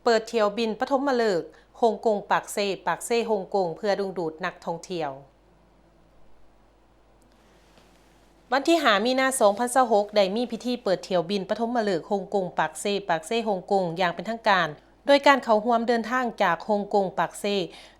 ເປີດຖ້ຽວບິນປະຖົມມະເລີກ ຮົງກົງ ປາກເຊ, ປາກເຊ ຮົງກົງ ເພື່ອດຶງດູດນັກທ່ອງທ່ຽວ. ວັນທີຫ້າ ມີນາ ສອງພັນຊາວຫົກ ໄດ້ມີພິທີເປີດຖ້ຽວບິນປະຖົມມະເລີກ ຮົງກົງ ປາກເຊ, ປາກເຊ ຮົງກົງ ຢ່າງເປັນທາງການ, ໂດຍການເຂົ້າຮ່ວມເດີນທາງຈາກຮົງກົງ ປາກເຊ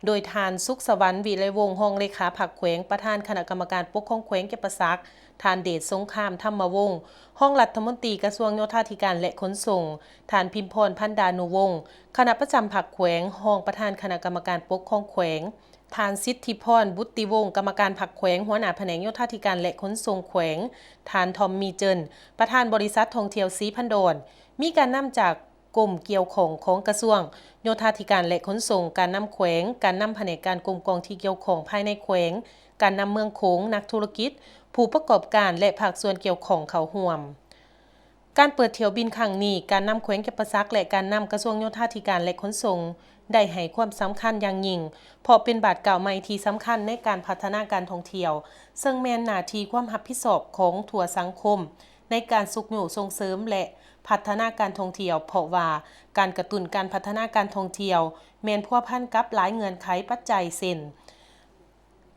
ໂດຍທ່ານ ສຸກສະຫວັນ ວິໄລວົງ ຮອງເລຂາພັກແຂວງ, ປະທານຄະນະກຳມະການປົກຄອງແຂວງຈຳປາສັກ, ທ່ານ ເດດສົງຄາມ ທຳມະວົງ ຮອງລັດຖະມົນຕີກະຊວງໂຍທາທິການ ແລະ ຂົນສົ່ງ, ທ່ານ ພິມພອນ ພັນດານຸວົງ ຄະນະປະຈຳພັກແຂວງ, ຮອງປະທານຄະນະກຳມະການປົກຄອງແຂວງ, ທ່ານ ສິດທິພອນ ບຸດຕິວົງ ກຳມະການພັກແຂວງ, ຫົວໜ້າພະແນກໂຍທາທິການ ແລະ ຂົນສົ່ງແຂວງ, ທ່ານ ທອມ ມີເຈີນ ປະທານບໍລິສັດທ່ອງທ່ຽວສີພັນດອນ, ມີການນຳຈາກກົມກ່ຽວຂ້ອງຂອງກະຊວງໂຍທາທິການ ແລະ ຂົນສົ່ງ, ການນຳແຂວງ, ການນຳພະແນກການກົມກອງທີ່ກ່ຽວຂ້ອງພາຍໃນແຂວງ, ການນຳເມືອງໂຂງ, ນັກທຸລະກິດ, ຜູ້ປະກອບການ ແລະ ພາກສ່ວນກ່ຽວຂ້ອງເຂົ້າຮ່ວມ. ການເປີດຖ້ຽວບິນຄັ້ງນີ້, ການນຳແຂວງຈຳປາສັກ ແລະ ການນຳກະຊວງໂຍທາທິການ ແລະ ຂົນສົ່ງ ໄດ້ໃຫ້ຄວາມສຳຄັນຢ່າງຍິ່ງ, ເພາະເປັນບາດກ້າວໃໝ່ທີ່ສຳຄັນໃນການພັດທະນາການທ່ອງທ່ຽວ, ເຊິ່ງແມ່ນໜ້າທີ່ຄວາມຮັບຜິດຊອບຂອງທົ່ວສັງຄົມ ໃນການຊຸກຍູ້ສົ່ງເສີມ ແລະ ພັດທະນາການທ່ອງທ່ຽວ, ເພາະວ່າການກະຕຸ້ນການພັດທະນາການທ່ອງທ່ຽວ ແມ່ນພົວພັນກັບຫຼາຍເງື່ອນໄຂປັດໄຈ ເຊັ່ນ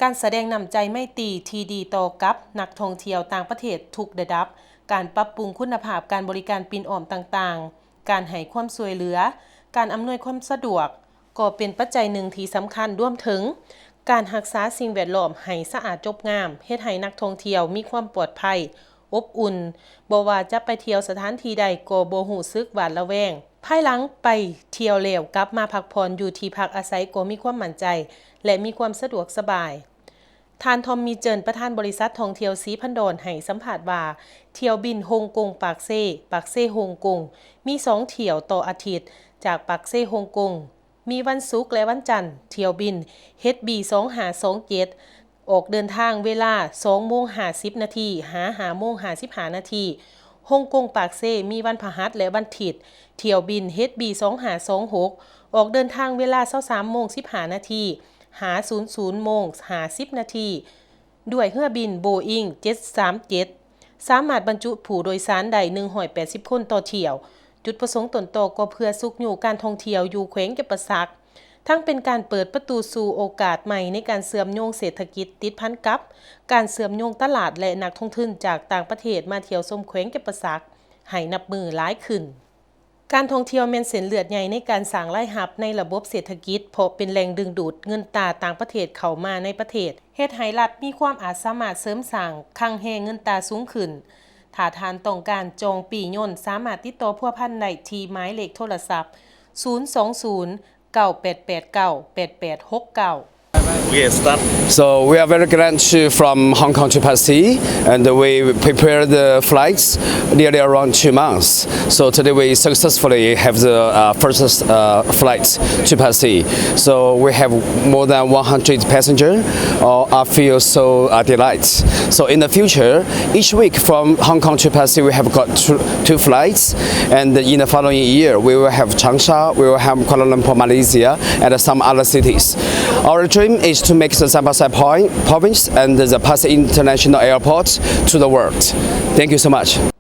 ການສະແດງນ້ຳໃຈໄມຕີທີ່ດີຕໍ່ກັບນັກທ່ອງທ່ຽວຕ່າງປະເທດທຸກລະດັບ, ການປັບປຸງຄຸນນະພາບການບໍລິການປິ່ນອ້ອມຕ່າງໆ, ການໃຫ້ຄວາມຊ່ວຍເຫຼືອ, ການອຳນວຍຄວາມສະດວກ ກໍເປັນປັດໄຈໜຶ່ງທີ່ສຳຄັນ, ລວມເຖິງການຮັກສາສິ່ງແວດລ້ອມໃຫ້ສະອາດຈົບງາມ, ເຮັດໃຫ້ນັກທ່ອງທ່ຽວມີຄວາມປອດໄພ, ອົບອຸ່ນ, ບໍ່ວ່າຈະໄປທ່ຽວສະຖານທີ່ໃດກໍບໍ່ຮູ້ສຶກຫວາດລະແວງ. ພາຍຫຼັງໄປທ່ຽວແລ້ວ ກັບມາພັກຜ່ອນຢູ່ທີ່ພັກອາໄສກໍມີຄວາມໝັ້ນໃຈ ແລະ ມີຄວາມສະດວກສະບາຍ. ທ່ານ ທອມ ມີເຈີນ ປະທານບໍລິສັດທ່ອງທ່ຽວສີພັນດອນ ໃຫ້ສຳພາດວ່າ ຖ້ຽວບິນຮົງກົງ ປາກເຊ, ປາກເຊ ຮົງກົງ ມີສອງຖ້ຽວຕໍ່ອາທິດ ຈາກປາກເຊ ຮົງກົງ ມີວັນສຸກ ແລະ ວັນຈັນ. ຖ້ຽວບິນ ເອັດ ບີ ສອງຫ້າສອງເຈັດ ອອກເດີນທາງເວລາສອງໂມງຫ້າສິບນາທີ ຫາ ຫ້າໂມງຫ້າສິບຫ້ານາທີ. ຮົງກົງ ປາກເຊ ມີວັນພະຫັດ ແລະ ວັນທິດ. ຖ້ຽວບິນ ເອັດ ບີ ສອງຫ້າສອງຫົກ ອອກເດີນທາງເວລາຊາວສາມໂມງສິບຫ້ານາທີ ຫາ ສູນສູນໂມງຫ້າສິບນາທີ ດ້ວຍເຮືອບິນໂບອິງເຈັດສາມເຈັດ ສາມາດບັນຈຸຜູ້ໂດຍສານໄດ້ໜຶ່ງຮ້ອຍແປດສິບຄົນຕໍ່ຖ້ຽວ. ຈຸດປະສົງຕົ້ນຕໍກໍເພື່ອຊຸກຍູ້ການທ່ອງທ່ຽວຢູ່ແຂວງຈຳປາສັກ, ທັງເປັນການເປີດປະຕູສູ່ໂອກາດໃໝ່ໃນການເຊື່ອມໂຍງເສດຖະກິດ ຕິດພັນກັບການເຊື່ອມໂຍງຕະຫຼາດ ແລະ ນັກລົງທຶນຈາກຕ່າງປະເທດມາທ່ຽວຊົມແຂວງຈຳປາສັກໃຫ້ນັບມື້ຫຼາຍຂຶ້ນ. ການທ່ອງທ່ຽວແມ່ນເສັ້ນເລືອດໃຫຍ່ໃນການສ້າງລາຍຮັບໃນລະບົບເສດຖະກິດ, ເພາະເປັນແຫຼ່ງດຶງດູດເງິນຕາຕ່າງປະເທດເຂົ້າມາໃນປະເທດ, ເຮັດໃຫ້ລັດມີຄວາມອາດສາມາດເສີມສ້າງຄັງແຮງເງິນຕາສູງຂຶ້ນ. ຖ້າທ່ານຕ້ອງການຈອງປີ້ຍົນ, ສາມາດຕິດຕໍ່ພົວພັນໄດ້ທີ່ໝາຍເລກໂທລະສັບ ສູນສອງສູນ ເກົ້າແປດແປດເກົ້າ ແປດແປດຫົກເກົ້າ. Okay, start. So we are very glad to from Hong Kong to Passi, and we prepare the flights nearly around two months. So today we successfully have the, uh, first, uh, flight to Passi. So we have more than one hundred passenger. Uh, I feel so, uh, delight. So in the future, each week from Hong Kong to Passi, we have got two, two flights, and in the following year, we will have Changsha, we will have Kuala Lumpur, Malaysia, and some other cities. Our dream is to make the San Pasai point, province and the Passi International Airport to the world. Thank you so much.